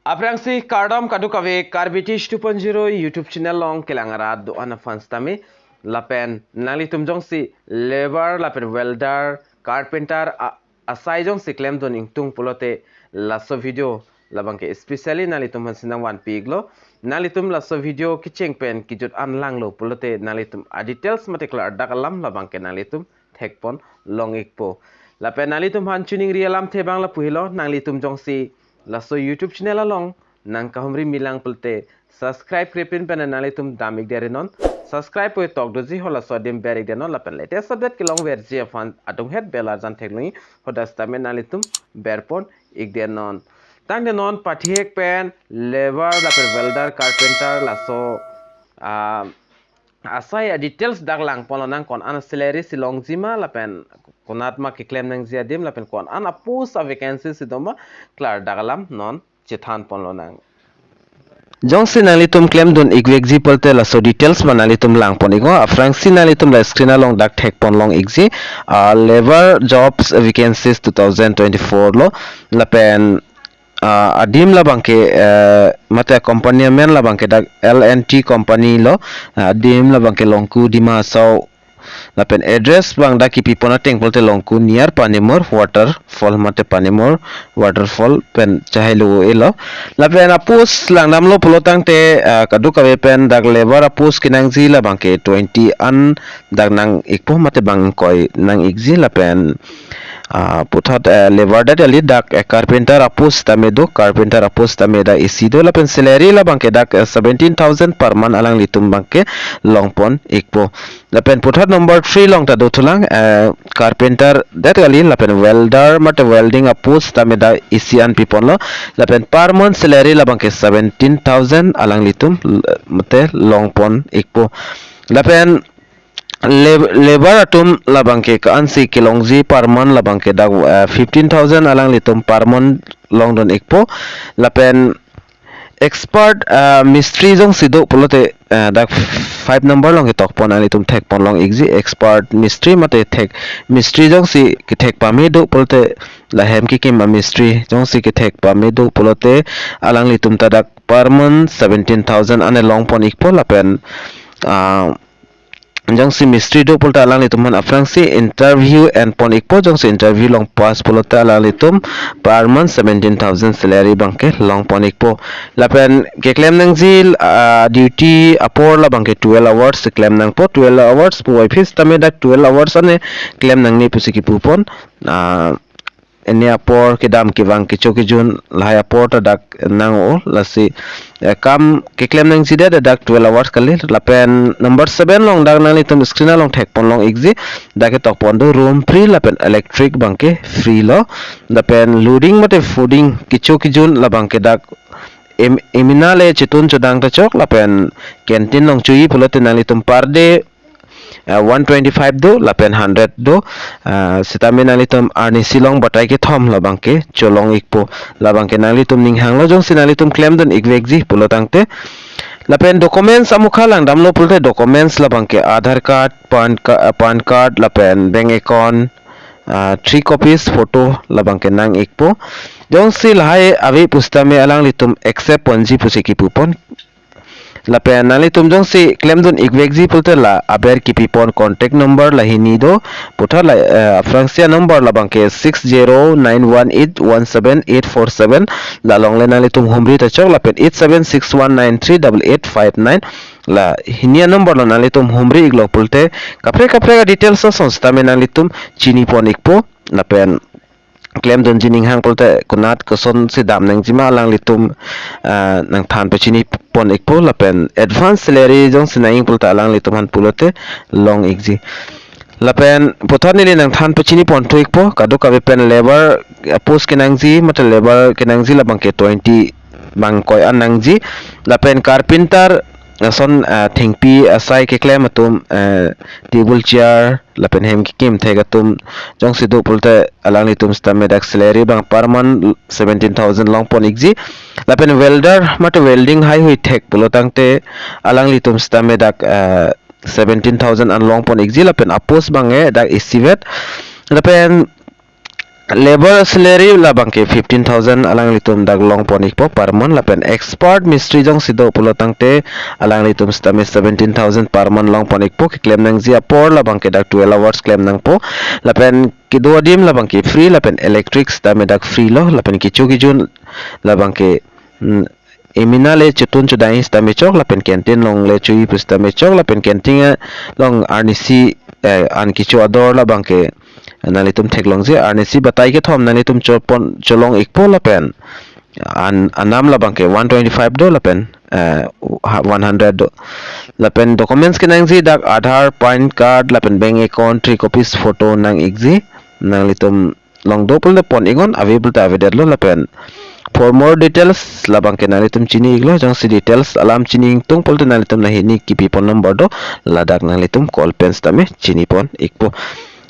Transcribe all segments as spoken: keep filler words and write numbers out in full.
Aphrangsi kardom kadokave Karbi Teach two point zero YouTube channel along kelang arat do-an aphan sitame, lapen nanglitum jongsi labour lapen welder, carpenter a-, asai jongsi klemdun ingtung pulote laso video labangke especially nanglitum aphan si nangvanpi iklo. Nanglitum laso video kecheng pen kejut an langlo pulote nanglitum a-details mate klardak alam labangke nanglitum thekpon long ikpo. Lapen nanglitum aphan choningri alamthe abang lapu helo, nanglitum jongsi laso YouTube channel along nangkahumri milang pulote subscribe krepin pen nanglitum dam ikderinon. Subscribe pu tok doji, halaso adim ber ikdenon, lapen latest update kelongverji aphan adunghet bell arjan theklong, hadak sitame nanglitum berpon ikdenon. Tangte non pathihek pen labour lapen welder, carpenter laso, ah, asai a-details dak langponlonang, ko-an an salary si longji ma lapen konat ma keklem nangji adim lapen ko-an an a-post a-vacancy si doma, klardak alam non chethanponlonang. Jongsi nanglitum klemdun ikvekji pulote laso details ma nanglitum langpon iknon. Aphrangsi nanglitum la screen along dak thekpon long ikji, ah, labour jobs vacancies two thousand twenty-four lo, lapen, ah, adim labangke, eh, mate company amen labangke dak L and T company lo, ah, adim labangke Longku, Dima Hasao, lapen address abang dak kipipon ateng pulote Longku near Panimur waterfall mate Panimur waterfall pen chahai lo elo. Lapen a-post langdamlo pulo tangte, ah, kadokave pen dak labour a-post kenangji labangke twenty an dak nang ikpo mate bang ingkoi nang ikji, lapen, ah, puthot, eh, labour det kali dak, eh, carpenter a-post tame do, carpenter a-post tame dak isi do, lapen salary labangke dak, eh, seventeen thousand per month alanglitum abangke longpon ikpo. Lapen puthot number three along ta dothulang, eh, carpenter det kali, lapen welder mate welding a-post tame dak isi an piponlo, lapen per month salary labangke seventeen thousand alanglitum, l-, mate longpon ikpo. Lapen lab-, labour atum labangke ko-ansi kelongji per month labangke dak, eh, fifteen thousand alanglitum per month longdun ikpo. Lapen expert, ah, mistri jongsi do pulote, ah, dak five number along ketokpon, nanglitum thekpon long ikji, expert mistri mate thek mistri jongsi kethek pame do pulote, la hem kekim a-mistri jongsi kethek pame do pulote alanglitum ta dak per month seventeen thousand ane longpon ikpo, lapen, ah, jongsi mistri do pulote alanglitum aphan aphrangsi interview enpon ikpo, jongsi interview along pass pulote alanglitum per month seventeen thousand salary abangke longpon ikpo. Lapen keklem nangji, ah, duty apor labangke twelve hours klem nangpo, twelve hours puvoiphit tame dak twelve hours ane klem nangne pusi kipupon. Ah, ini apor kedam kevang kecho kejun lahai apor ta dak nang-o, lasi, eh, kam keklem nangji det dak twelve hours kali. Lapen number seven along dak nanglitum screen along thekpon long ikji, dak ketokpon do room free lapen electric abangke free lo. Lapen loading mate fooding kecho kejun labangke dak em-, emena le chetun chodang ta chok, lapen canteen along choji pulote nanglitum per day, ah, one twenty-five do lapen hundred do, ah, sitame nanglitum arnisi along batai kethom labangke cholong ikpo, labangke nanglitum ning hanglo, jongsi nanglitum klemdun ikvekji pulo tangte. Lapen documents amukha langdamlo pulote documents labangke Aadhaar card, PAN ca-, ah, PAN card lapen bank account, ah, three copies photo labangke nang ikpo. Jongsi lahai ave pusitame alanglitum accept ponji pusi kipupon. Lapen nanglitum jongsi klemdun ikvekji pulote la aber kipipon contact number la hini do. Puthot la, eh, aphrangsi a-number labangke six zero nine one eight one seven eight four seven. La along le nanglitum humri ta chok, lapen eight seven six one nine three double eight five nine. La hini a-number along nanglitum humri iklo pulote kaprek kaprek a-details ason sitame nanglitum chinipon ikpo. Lapen klemdunji ning hang pulote konat kosonsi dam nangjima alanglitum, ah, nangthan pachinipon ikpo, lapen advance salary jongsi nang pulote alanglitum aphan pulote long ikji. Lapen puthot neli nangthan pachinipon thu ikpo, kadokave pen labour, ah, post kenangji mate labour kenangji labangke twenty bang ingkoi an nangji. Lapen carpenter ason, ah, thengpi asai keklem atum, ah, table chair lapen hem kekim thek atum jongsi do pulote alanglitum sitame dak salary abang per month seventeen thousand longpon ikji. Lapen welder mate welding heihui thek pulo tangte alanglitum sitame dak, ah, seventeen thousand an longpon ikji, lapen a-post abangke dak isivet. Lapen Labour salary labangke fifteen thousand alanglitum dak longpon ikpo per month, lapen expert mistri jongsi do pulo tangte alanglitum sitame seventeen thousand per month longpon ikpo. Keklem nangji apor labangke dak twelve hours klem nangpo, lapen kedo adim labangke free, lapen electric sitame dak free lo, lapen kecho kejun labangke, mm, emena le chotun chodai sitame chok, lapen canteen along le cho-i pu sitame chok, lapen canteen along arnisi, eh, an kecho ador labangke nanglitum theklongji, arnisi batai kethom nanglitum chopon cholong ikpo, lapen an anam labangke one twenty-five do, lapen, eh, ha-, one hundred do. Lapen documents kenangji dak Aadhaar, PAN card, lapen bank account, three copies photo nang ikji. Nanglitum along do pulote pon iknon, ave pulote avedetlo. Lapen for more details labangke nanglitum chini iklo, jongsi details alam chini ingtung pulote nanglitum nahini kepipon number do, ladak nanglitum call pen sitame chinipon ikpo.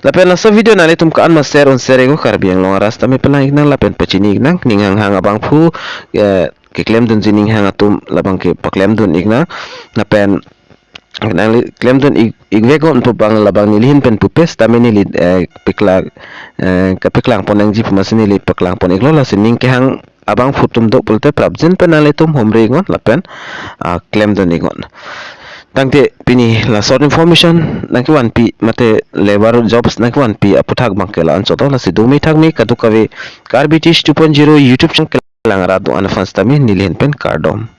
Lapen laso video nanglitum ko-an ma share un share iknon, Karbi Anglong arat sitame pelang iknang lapen pachini iknang, ning hanghang abangphu, eh, keklemdunji ning hang atum labangke paklemdun iknang. Lapen nangli klemdun ik, ikvek-un pu abang labang neli ahin pen pupe sitame neli, eh, paklang, eh, kapaklangpon nangji pu amatsi neli paklangpon iklo. Lasi ning kehang abangphu atum do pulote prapjin pen nanglitum humri iknon lapen, ah, klemdun iknon. Tangte pini la short information nangkevanpi mate labour jobs nangkevanpi aputhak abangke la-an chot lo. Lasi dumi thakmi kadokave Karbi Tish two point zero YouTube channel kelang arat do-an aphan sitame neli ahin pen kardom.